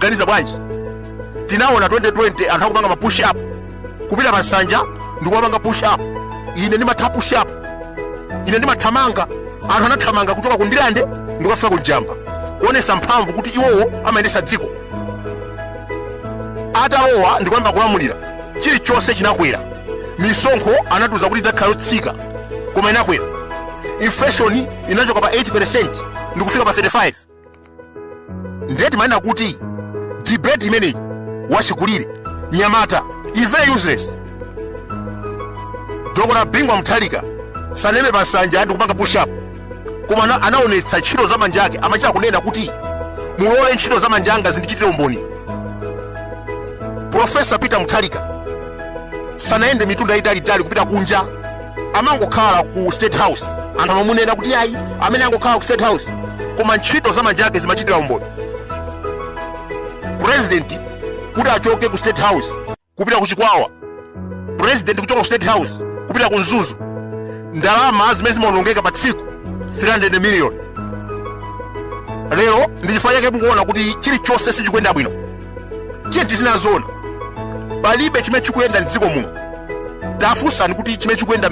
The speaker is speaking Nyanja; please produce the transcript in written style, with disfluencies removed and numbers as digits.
Mumaganiza bwanji? Tinaona 2020 anthu akupanga ma push up, kupita pa nsanja ndikumapanga push up. Ine ndimatha push up, ine ndimathamanga. Anthu anathamanga kuchoka ku Ndirande ndikukafika ku Njamba, kuonesa mphamvu kuti iwowo amayendesa dziko. Atalowa ndikuyamba kulamulira, chilichonse chinakwera. Misonkho anatiuza kuti idzakhala yotsika, koma inakwera. Inflation inachoka pa 8% ndikufika pa 35. Ndiye timanena kuti debate imeneyi, wachikulire nyamata, is very useless. Dr Bingu wa Mutharika saneme pa nsanja ndikupanga push up, koma anaonetsa ntchito za manja ake. Amachita kunena kuti, "Mulole ntchito za manja anga zindichitire umboni." Profesa Peter Mutharika sanayende mitunda italitali kupita kunja, amangokhala ku State House. Anthu amamunena kuti ayi, amene angokhala ku State House, koma ntchito za manja ake zimachitira umboni. President kuti achoke ku State House kupita ku Chikwawa, president kuchoka ku State House kupita ku Mzuzu, ndalama zimene zimaonongeka pa tsiku 300 million. Lero ndi chifukwa chake mukuona kuti chilichonse sichikuyenda bwino. Tiye tizinazoona, palibe chimene chikuyenda mdziko muno. Tafunsani kuti chimene chikuyenda.